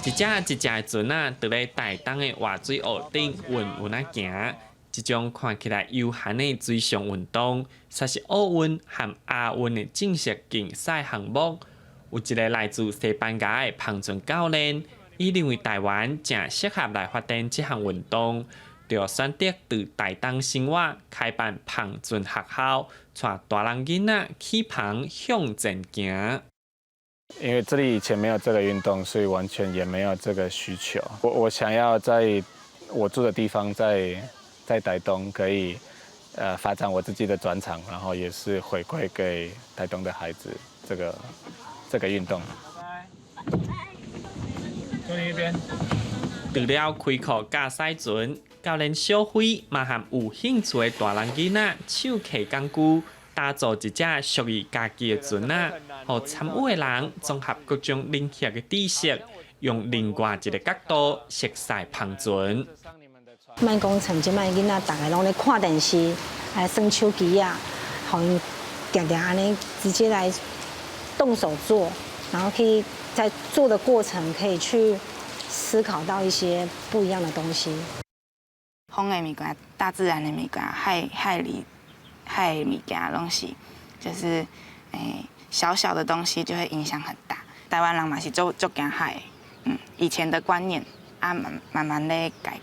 一隻一隻的船仔，佇咧台東的活水湖頂穩穩仔行。這種看起來悠閒的水上運動，煞是奧運和亞運的正式競賽項目。有一个來自西班牙的帆船教練，伊認為台灣誠適合來發展這項運動，就選擇佇台東生活開辦帆船學校，帶大人囡仔起帆向前行。因為這裡以前沒有這個運動，所以完全也沒有這個需求。我想要在我住的地方，在台東可以發展我自己的專長，然後也是回饋給台東的孩子這個運動。坐你一邊。除了開課教賽船，教練小輝嘛和有興趣的大人囡仔手提工具，打造一隻屬於家己的船仔，予參與的人綜合各種領域的知識，用另外一个角度熟悉帆船。莫講像這擺囡仔，逐个攏咧看電視，來耍手機仔，予𪜶定定按呢直接來動手做，然後可以在做的過程可以去思考到一些不一樣的東西。風的物件、大自然的物件、海裡海的物件，攏是就是小小的東西就會影響很大。台灣人嘛是足足驚海的，以前的觀念啊，慢慢慢咧改。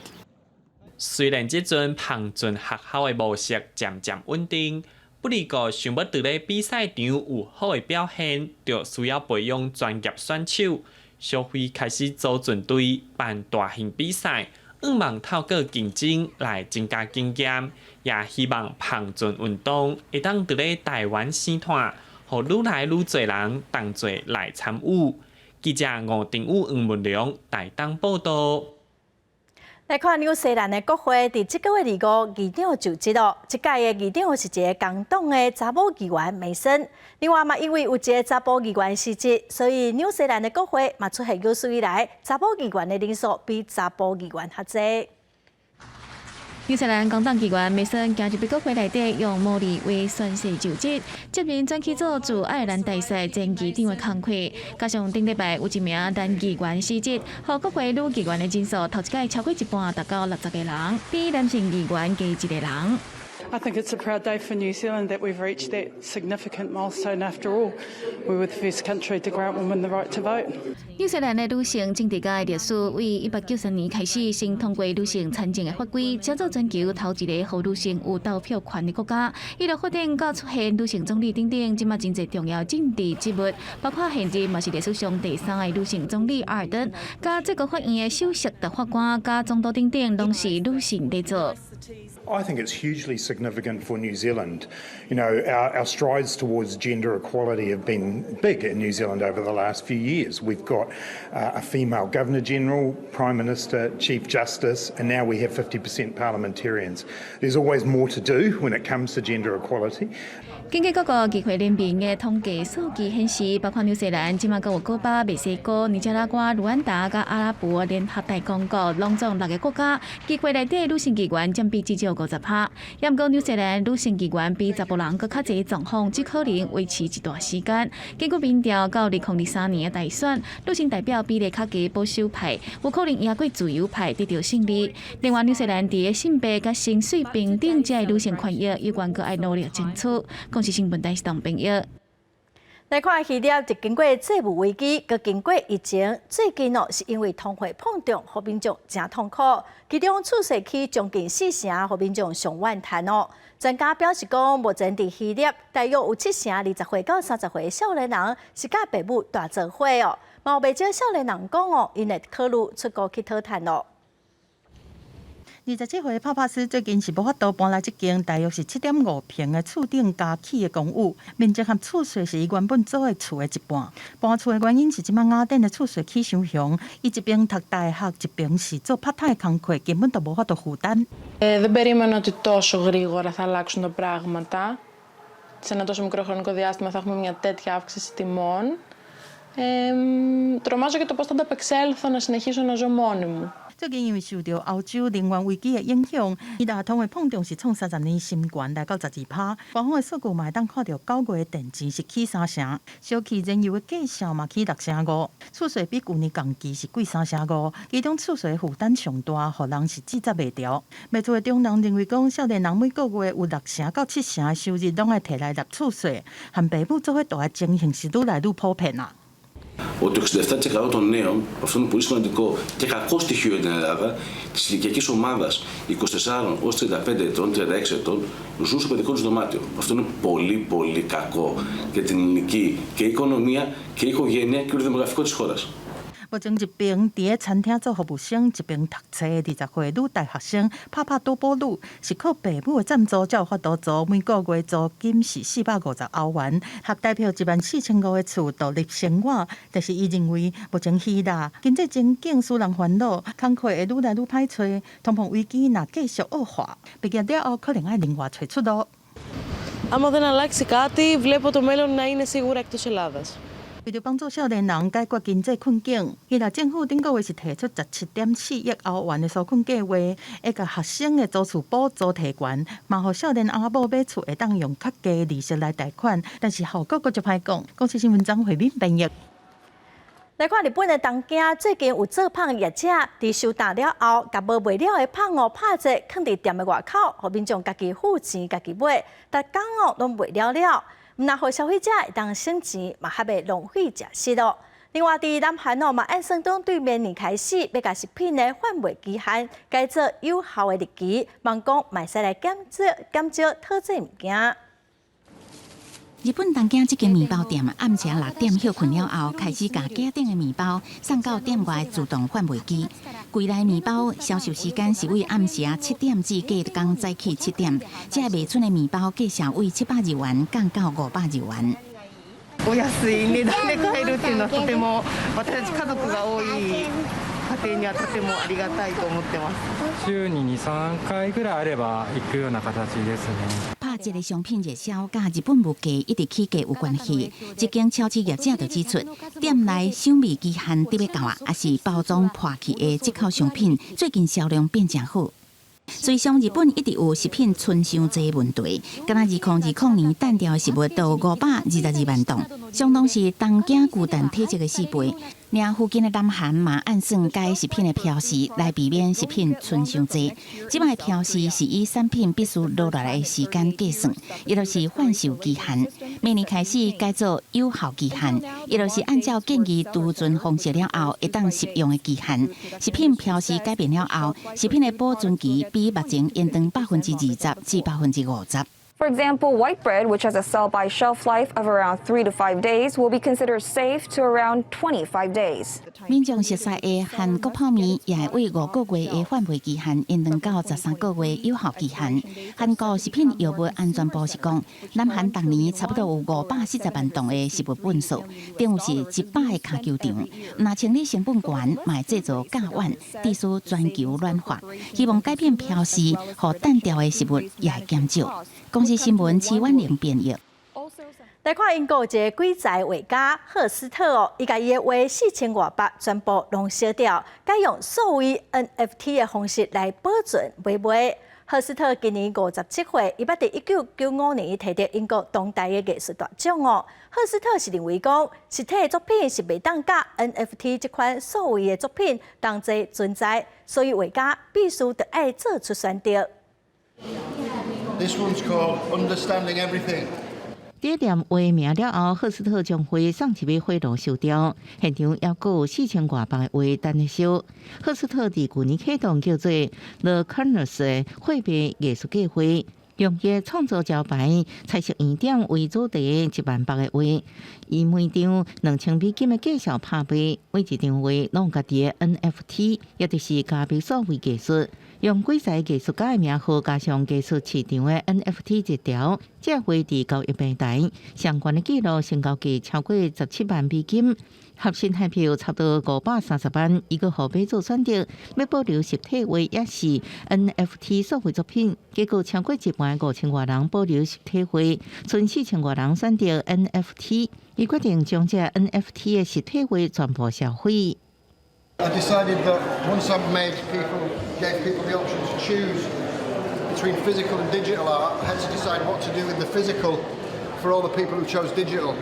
雖然這陣帆船學校的模式漸漸穩定，不過想欲佇咧比賽場有好的表現，就需要培養專業選手。小輝開始組船隊辦大型比賽，向望透過競爭來增加經驗，也希望帆船運動會當佇咧台灣生湠，予愈來愈濟人同齊來參與。記者吳定宇、黃文良台東報道。來看紐西蘭的國會，佇這个月25議長就職咯。這屆的議長是一个工黨的查某議員梅森。另外嘛，因為有一个查埔議員辭職，所以紐西蘭的國會嘛出現有史以來查某議員的人數比查埔議員較濟。紐西蘭工黨議員梅森行入國會內底，用毛利話宣誓就職，接任轉去做駐愛爾蘭大使前議長的工課。加上頂禮拜有一名男議員辭職，予國會女議員的人數頭一擺超過一半，達到60個人，比男性議員加一個人。 I think it's a proud day for New Zealand that we've reached that significant milestone after all. We were the first country to grant women the right to vote. 紐西蘭的女性政治家的歷史，為193年開始先通過女性參政的法規，成做全球頭一个予女性有投票權的國家。一路發展到出現女性總理等等，這馬真濟重要政治職務，包括現任嘛是歷史上第三个女性總理阿爾登，佮最高法院的首席大法官、佮總督等等，攏是女性佇做。I think it's hugely significant for New Zealand. Our strides towards gender equality have been big in New Zealand over the last few years. We've got a female Governor General, Prime Minister, Chief Justice, and now we have 50% parliamentarians. There's always more to do when it comes to gender equality. 根據各國議會聯盟的統計數據顯示，包括紐西蘭、這馬閣有古巴、墨西哥、尼加拉瓜、盧安達佮阿拉伯聯合大公國，攏總六个國家，議會內底女性議員佔比至少50%。也毋過紐西蘭女性議員比查埔人閣較濟狀況，只可能維持一段時間。根據民調，到2023年的大選，女性代表比例較低保守派，有可能贏過自由派得著勝利。另外，紐西蘭佇性別佮薪水平等這个女性權益，猶閣愛努力爭取。公視新聞台是董朋友。來看希臘，就經過債務危機，閣經過疫情，最近哦是因為通貨膨脹，予民眾誠痛苦。其中厝稅起將近四成，予民眾上怨嘆哦。專家表示講，目前佇希臘大約有70%，20歲到30歲少年人是佮爸母蹛做伙哦。嘛有袂少少年人講哦，𪜶會考慮出國去討趁咯。 27歲帕帕斯最近是無法度搬來這間大約是7.5坪的厝頂加起的公寓，面積和厝稅是伊原本租的厝的一半。搬厝的原因是這擺雅典的厝稅起傷雄，伊一邊讀大學，一邊是做拍刣的工課，根本就無法度負擔。 Δεν περίμενα ότι τόσο γρήγορα θα αλλάξουν τα πράγματα. Σε ένα τόσο μικρό χρονικό διάστημα θα έχουμε μια τέτοια αύξηση τιμών. Τρομάζω για το πώς θα ανταπεξέλθω να συνεχίσω να ζω μόνη μου. 最近因為受著歐洲能源危機的影響，希臘通貨膨脹是創30年新高，來到12%。官方的數據嘛會當看著9月電錢是起3成，小氣燃油的價數嘛起6成5，厝稅比舊年同期是貴3成5，其中厝稅負擔上大，予人是拒絕袂牢。賣厝的中人認為講，少年人每個月有6成到7成的收入攏愛提來納厝稅，和爸母做伙蹛的情形是愈來愈普遍啊。 Ότι το 67% των νέων, αυτό είναι πολύ σημαντικό και κακό στοιχείο για την Ελλάδα, της ηλικιακής ομάδας 24 έως 35 ετών, 36 ετών, ζουν στο παιδικό τους δωμάτιο. Αυτό είναι πολύ πολύ κακό για την ελληνική και οικονομία και οικογένεια και το δημογραφικό της χώρας. 目前一邊佇咧餐廳做服務生，一邊讀冊的20歲女大學生帕帕多波魯，是靠爸母的贊助才有法度租，每個月租金是450歐元，合台幣14,500的厝獨立生活。但是伊認為，目前希臘經濟前景使人煩惱，工課會愈來愈歹揣，通膨危機若繼續惡化，畢業了後可能愛另外揣出路。 Άμα δεν αλλάξει κάτι, βλέπω το μέλλον να είναι σίγουρα εκτός Ελλάδας. 為著幫助少年人解決經濟困境，希臘政府頂個月是提出17.4億歐元的紓困計劃，會共學生的租厝補助提懸，嘛予少年翁仔某買厝會當用較低利息來貸款，但是效果閣足歹講。公視新聞張慧敏編譯。來看日本的東京，最近有做麭業者佇收檔了後，共無賣了的麭哦拍折，囥佇店的外口，予民眾家己付錢、家己買，逐工哦攏賣了了。毋但予消費者會當省錢，嘛較袂浪費食食咯。另外，佇南韓哦，嘛按算講對明年開始，欲共食品的販賣期限改做有效的日期，望講嘛會使來減少減少淘這物件。日本東京這間麵包店暗時6點歇睏了後，開始共架頂的麵包送到店外自動販賣機。櫃內麵包銷售時間是對暗時7點至隔工早起7點。這个賣出的麵包價數對700日元降到500日元。お安い値段で買えるっていうのはとても私たち家族が多い家庭にはとてもありがたいと思ってます。週に2、3回ぐらいあれば行くような形ですね。拍這个商品熱銷，佮日本物價一直起價有關係。這間超市業者就指出，店內賞味期限得欲到啊，抑是包裝破去的折扣商品，最近銷量變誠好。隨上日本一直有食品存傷濟問題，敢若2020年單調的食物都522萬噸，相當是東京巨蛋體積的4倍。連附近的南韓嘛按算改食品的標示，來避免食品存傷濟。這擺的標示是以產品必須落來的時間計算，也就是販售期限。明年開始改做有效期限，也就是按照建議儲存方式了後，會當食用的期限。食品標示改變了後，食品的保存期比目前延長20%至50%。For example, white bread, which has a sell-by shelf life of around 3 to 5 days, will be considered safe to around 25 days. 民眾熟悉的韓國泡麵，也會為5個月的販賣期限延長到13個月有效期限。韓國食品藥物安全部是講，南韓逐年差不多有540萬噸的食物糞掃，等於是100个跤球場。若清理成本懸，嘛會製造甲烷，致使全球暖化。希望改變標示，予單調的食物也會減少。公視新聞齊婉玲編譯。來看英國一个鬼才畫家赫斯特哦，伊共伊的畫4000外幅全部攏燒掉，改用數位 NFT 的方式來保存賣賣。赫斯特今年57歲，伊捌佇1995年提著英國當代的藝術大獎哦。赫斯特是認為講，實體的作品是袂當佮 NFT 這款數位的作品同齊存在，所以畫家必須著愛做出選擇。 This one's called Understanding Everything. 佇念畫名了後，赫斯特將畫送入去火爐燒掉，現場猶閣有4000外幅的畫等咧燒。赫斯特佇舊年啟動叫做 The Kernels 的貨幣藝術計劃，用伊創作招牌彩色圓點為主題的1萬幅的畫，以每張2000美金的價數拍賣，每一張畫攏有家己的 NFT，也就是加密數位藝術。用鬼才藝術家的名號加上藝術市場的 NFT 熱潮，這畫佇交易平台相關的記錄成交價超過17萬美金，合新台幣差不多530萬。伊閣予買主選擇欲保留實體畫，抑是 NFT 數位作品，結果超過一半5000外人保留實體畫，賰4000外人選擇 NFT。伊決定將這 NFT 的實體畫全部銷毀。 I decided that once I've made people, gave people the option to choose between physical and digital art, I had to decide what to do with the physical for all the people who chose digital.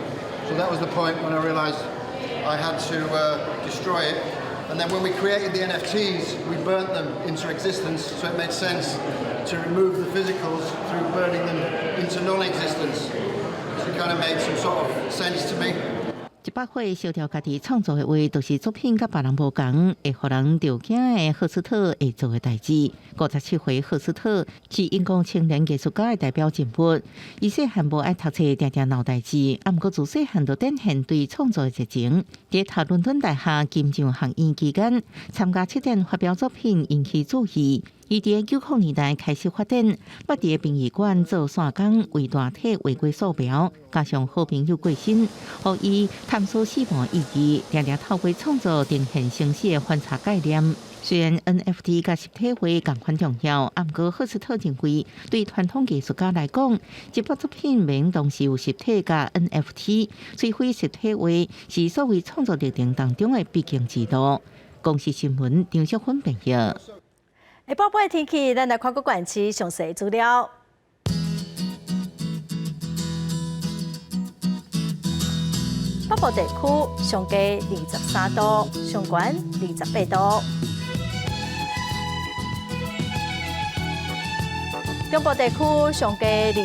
So that was the point when I realised I had to destroy it. And then when we created the NFTs, we burnt them into existence, so it made sense to remove the physicals through burning them into non-existence. So it kind of made some sort of sense to me. 100火燒掉家己創作的畫，就是作品佮別人無仝，會予人著驚的赫斯特會做的代誌。57歲赫斯特是英國青年藝術家的代表人物。伊細漢無愛讀冊，定定鬧代誌，啊，毋過自細漢就展現對創作的熱情。佇讀倫敦大學金匠學院期間，參加策展發表作品，引起注意。伊佇90年代開始發展，捌佇殯儀館做散工，為大體畫過素描，加上好朋友過身，予伊探索死亡意義，定定透過創作呈現生死的反差概念。雖然 NFT 佮實體畫仝款重要，啊，毋過赫斯特認為，對傳統藝術家來講，一幅作品袂用同時有實體佮 NFT，摧毀實體畫是所謂創作歷程當中的必經之路。公視新聞張淑芬編譯。下晡的天氣，咱來看各縣市詳細資料。北部地區上低23度，上懸28度。中部地區上低25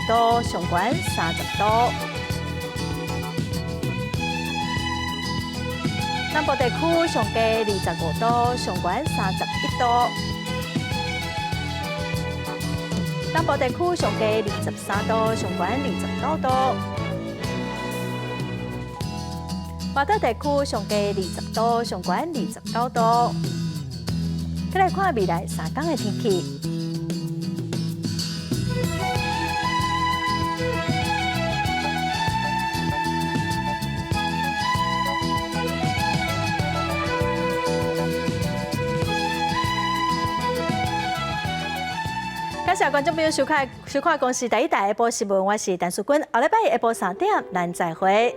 度，上懸30度。南部地區上低25度，上懸31度。東部地區上低23度，上懸29度。外島地區上低20度，上懸29度。再來看未來3天的天氣。感謝觀眾朋友收看收看公視第一台下晡新聞，我是陳淑君，後禮拜下晡3點，咱再會。